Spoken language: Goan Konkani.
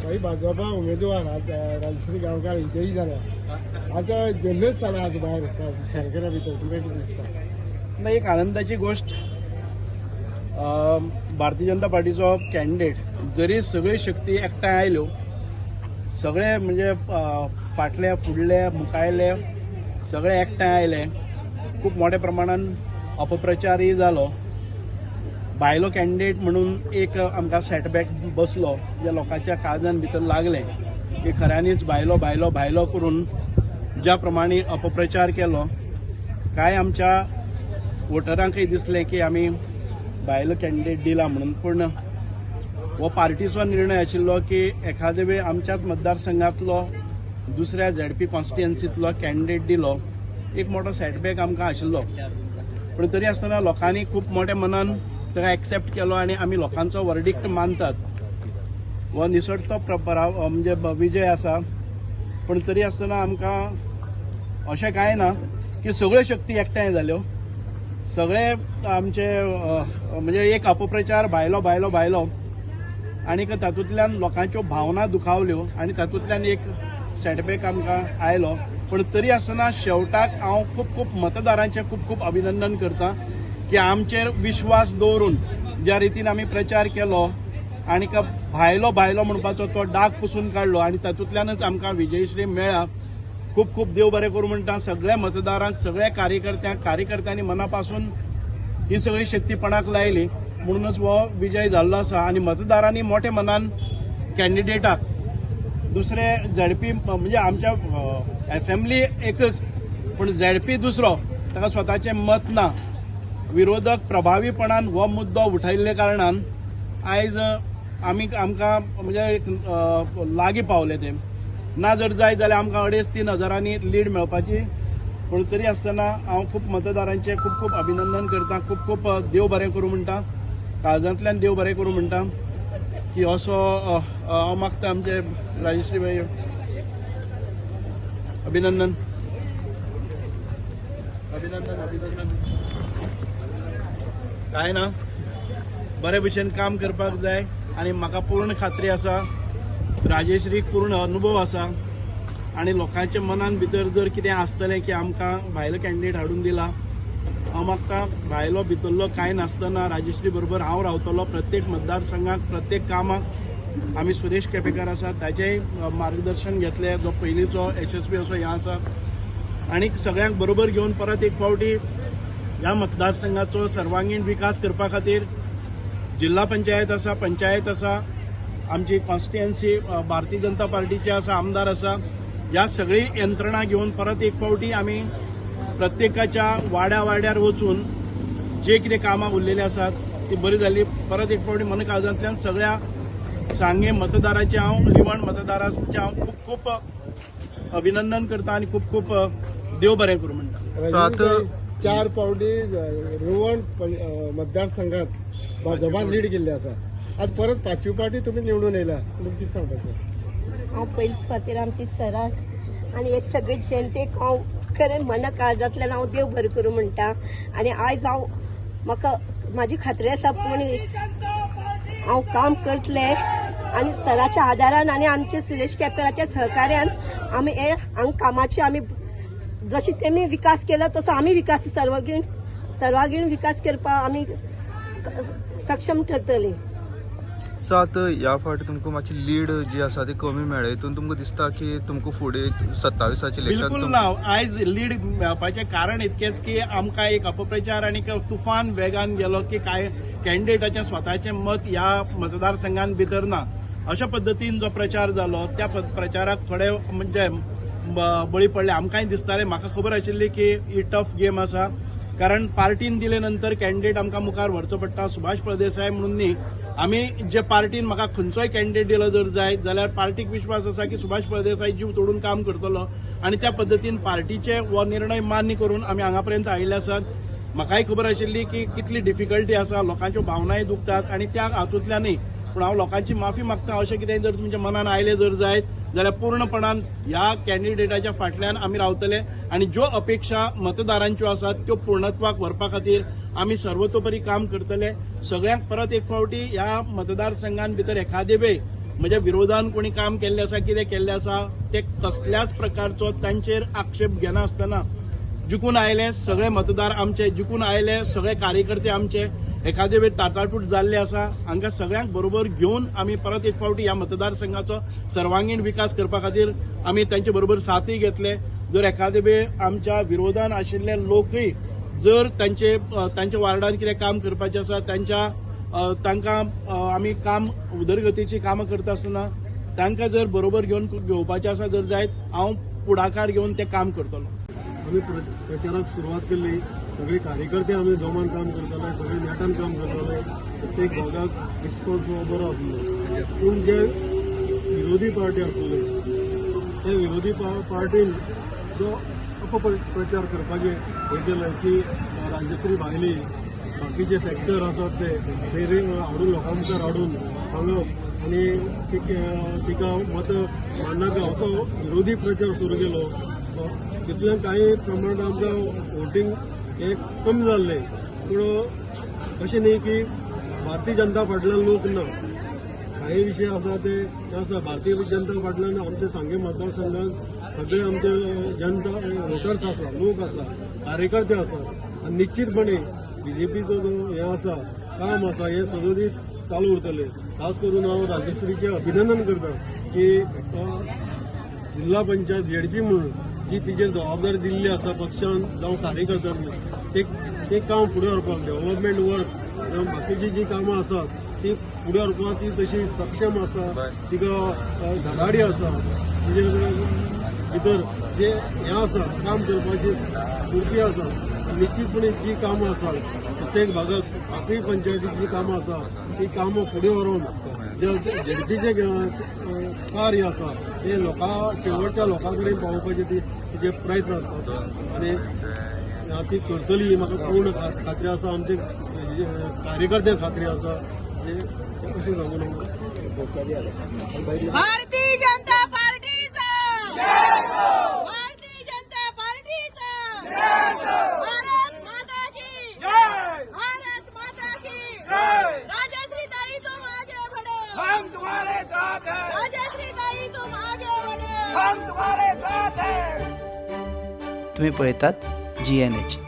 भाई भाजपा उमेदवार आज राजश्री गांवकार विजयी जाल्या. आता जल्लोष जाला आज भायर घरा भितर तुमकां कितें दिसता? ना, एक आनंदाची गोष्ट. भारतीय जनता पार्टीचो कॅन्डिडेट जरी सगळी शक्ती एकठांय आयल्यो, सगळे म्हणजे फाटले फुडले मुखायले सगळे एकठांय आयले, खूब मोठ्या प्रमाणान अपप्रचारय जालो. बायलो कॅन्डिडेट म्हणून एक आमकां सेटबॅक बसलो, जे लोकांच्या काळजान भितर लागलें की खऱ्यांनीच बायलो बायलो बायलो करून ज्या प्रमाणे अपप्रचार केलो, कांय आमच्या वोटरांकय दिसलें की आमी बायलो कॅन्डिडेट दिला म्हणून. पूण हो पार्टीचो निर्णय आशिल्लो की एखादे वेळ आमच्याच मतदारसंघातलो दुसऱ्या झेडपी कॉन्स्टिट्युएन्सींतलो कॅन्डिडेट दिलो, एक मोठो सेटबॅक आमकां आशिल्लो. पूण तरी आसतना लोकांनी खूब मोठ्या मनान ताका एक्सेप्ट केलो आनी आमी लोकांचो वर्डिक्ट मानतात. हो निसर्गतो म्हणजे विजय आसा. पूण तरी आसतना आमकां अशें कांय ना की सगळ्यो शक्ती एकठांय जाल्यो, सगळे आमचे म्हणजे एक अपप्रचार भायलो भायलो भायलो आनी तातूंतल्यान लोकांच्यो भावना दुखावल्यो आनी तातूंतल्यान एक सेटबॅक आमकां आयलो. पूण तरी आसतना शेवटाक हांव खूब खूब मतदारांचें खूब खूब अभिनंदन करता की आमचेर विश्वास दवरून ज्या रितीन आमी प्रचार केलो आनी भायलो भायलो म्हणपाचो तो डाग पुसून काडलो आनी तातूंतल्यानच आमकां विजयश्री मेळ्ळा. खूब खूब देव बरें करूं म्हणटा सगळ्या मतदारांक, सगळ्या कार्यकर्त्यांक. कार्यकर्त्यांनी मना पासून ही सगळी शक्ती पणाक लायली म्हणूनच हो विजय जाल्लो आसा. आनी मतदारांनी मोठ्या मनान कॅन्डिडेटाक दुसरे झेडपी म्हणजे आमच्या एसेंब्ली एकच पूण झेडपी दुसरो, ताका स्वताचें मत ना, विरोधक प्रभावीपणान हो मुद्दो उठयल्ले कारणान आयज आमी आमकां म्हणजे एक लागीं पावले. ते ना जर जाय जाल्यार आमकां 2.5-3 हजारांनी लीड मेळपाची. पूण तरी आसतना हांव खूब मतदारांचें खूब खूब अभिनंदन करता, खूब खूब देव बरें करूं म्हणटा, काळजांतल्यान देव बरें करूं म्हणटा की असो हांव मागता आमचे राजश्री भाई अभिनंदन अभिनंदन अभिनंदन. काय ना, बरे भशेन काम करपाक जाय आनी म्हाका पूर्ण खात्री आसा राजेश्रीक पूर्ण अनुभव आसा आनी लोकांच्या मनान भितर जर कितें आसतलें की आमकां भायलो कॅन्डिडेट हाडून दिला, हांव मागता भायलो भितरलो कांय नासतना राजेश्री बरोबर हांव रावतलो. प्रत्येक मतदारसंघाक प्रत्येक कामाक आमी सुरेश केपेकार आसा ताचेय मार्गदर्शन घेतलें, जो पयलींचो यशस्वी असो हें आसा आनी सगळ्यांक बरोबर घेवन परत एक फावटी ह्या मतदारसंघाचो सर्वांगीण विकास करपा खातीर जिल्हा पंचायत आसा, पंचायत आसा, आमची कॉन्स्टिट्युएन्सी भारतीय जनता पार्टीचे आसा, आमदार आसा, ह्या सगळी यंत्रणा घेवन परत एक फावटी आमी प्रत्येकाच्या वाड्या वाड्यार वचून जे कितें कामां उरलेलीं आसात ती बरी जाली. परत एक फावटी मन काळजांतल्यान सगळ्या सांगे मतदाराचें हांव, रिवण मतदाराचें हांव खूब खूब अभिनंदन करता आनी खूब खूब देव बरें करूं म्हणटा. 4 फावटी रिवण मतदारसंघात भाजपान लीड केल्ली आसा, आज परत 5वी फावटी तुमी निवडून येयला, तुमकां कितें सांगपाचें? हांव पयलींच फावटीर आमची सराक आनी हे सगळे जनतेक हांव खरें मना काळजांतल्यान हांव देव बरें करूं म्हणटा. आनी आयज हांव म्हाका म्हाजी खात्री आसा पूण हांव काम करतलें आनी सराच्या आदारान आनी आमचे सुरेश केपेकाराच्या सहकार्यान आमी हे हांगा कामाची आमी जशी तेमी विकास केला तसो आमी विकास सर्वांगीण विकास करपाक आमी सक्षम ठरतली. सो आतां ह्या फावटी तुमकां मातशी लीड जी आसा ती कमी मेळ्ळी, हितून तुमकां दिसता की तुमकां फुडें 27 इलेक्शन बिलकुल ना. आयज लीड मेळपाचें कारण इतकेंच की आमकां एक अपप्रचार आनी तुफान वेगान गेलो की कांय कॅन्डिडेटाचें स्वताचें मत ह्या मतदारसंघान भितर ना, अशा पद्दतीन जो प्रचार जालो त्या प्रचाराक थोडे म्हणजे बळी पडले. आमकांय दिसतालें, म्हाका खबर आशिल्ली की ही टफ गेम आसा, कारण पार्टीन दिले नंतर कॅन्डिडेट आमकां मुखार व्हरचो पडटा. सुभाष फळदेसाय म्हणून न्ही, आमी जे पार्टीन म्हाका खंयचोय कॅन्डिडेट दिलो जर जायत जाल्यार पार्टीक विश्वास आसा की सुभाष फळदेसाय जीव तोडून काम करतलो आनी त्या पद्दतीन पार्टीचे हो निर्णय मान्य करून आमी हांगा पर्यंत आयिल्ले आसात. म्हाकाय खबर आशिल्ली की कितली डिफिकल्टी आसा, लोकांच्यो भावनाय दुखतात आनी त्या हातूंतल्यानय, पूण हांव लोकांची माफी मागता. अशें कितें जर तुमच्या मनान आयलें जर जायत जाल्यार पूर्णपणान ह्या कॅन्डिडेटाच्या फाटल्यान आमी रावतले आनी ज्यो अपेक्षा मतदारांच्यो आसात त्यो पूर्णत्वाक व्हरपा खातीर आमी सर्वतोपरी काम करतले. सगळ्यांक परत एक फावटी ह्या मतदारसंघान भितर एखादे वेळ म्हज्या विरोधान कोणी काम केल्लें आसा, कितें केल्लें आसा, ते कसल्याच प्रकारचो तांचेर आक्षेप घेनासतना जिखून आयले सगळे मतदार आमचे, जिखून आयले सगळे कार्यकर्ते आमचे, एखादे वेळ ताटातूट जाल्ले आसा, हांकां सगळ्यांक बरोबर घेवन आमी परत एक फावटी ह्या मतदारसंघाचो सर्वांगीण विकास करपा खातीर आमी तांचे बरोबर साथय घेतले. जर एखादे वेळ आमच्या विरोधान आशिल्ले लोकय जर तांच्या वार्डान कितें काम करपाचें आसा, तांकां आमी काम उदरगतीची कामां करता आसतना तांकां जर बरोबर घेवन घेवपाचें आसा जर जायत, हांव फुडाकार घेवन तें काम करतलो. आमी प्रचाराक सुरवात केल्ली, सगळे कार्यकर्ते आमी जोमान काम करताले, सगळे नेटान काम करताले, प्रत्येक भागाक रिस्पॉन्स हो बरो आसलो. पूण जे विरोधी पार्टी आसले ते विरोधी पार्टीन जो अपप्रचार करपाचे हें केलें की राजश्री भायली बाकीचे फॅक्टर आसात ते हाडून लोकां मुखार हाडून सांगप आनी तिका मत माननाका असो विरोधी प्रचार सुरू केलो. तितल्यान कांय प्रमाणात आमकां वोटींग हें कमी जाल्लें. पूण अशें न्ही की भारतीय जनता फाटल्यान लोक ना, कांय विशय आसा ते आसा. भारतीय जनता फाटल्यान आमचे सांगें मतदारसंघात सगळे आमचे जनता वोटर्स आसा, लोक आसा, कार्यकर्ते आसा आनी निश्चितपणे बीजेपीचो जो हें आसा काम आसा हें सदोदीत चालू उरतलें. खास करून हांव राजश्रीचें अभिनंदन करता की जिल्हा पंचायत झेडपी म्हणून जी तिचेर जबाबदारी दिल्ली आसा पक्षान जावं कार्यकर्त्यांनी, ते काम फुडें व्हरपाक, डेव्हलपमेंट वर्क जावं बाकीची जी कामां आसात ती फुडें व्हरपाक ती तशी सक्षम आसा, तिका धडाडी आसा, तिजे भितर जे हें आसा काम करपाची स्फूर्ती आसा. निश्चितपणे जी कामां आसा प्रत्येक भागाक पांचूय पंचायतीची जी कामां आसा ती कामां फुडें व्हरून जे झेडपीचें कार्य आसा ते लोकां शेवटच्या लोकां कडेन पावोवपाचे तिचे प्रयत्न आसतात आनी ती करतली म्हाका पूर्ण खात्री आसा. आमचे कार्यकर्त्यांक खात्री आसा. अशें सांगून भारतीय जनता पार्टीचा, भारतीय जनता पार्टीचा, भारत माता की, भारत माता की. राजश्री ताई तुम आगे बढ़ो, हम तुम्हारे साथ हैं. राजश्री ताई तुम आगे बढ़ो, हम तुम्हारे साथ हैं. तुम्ही पळयतात जीएनएच.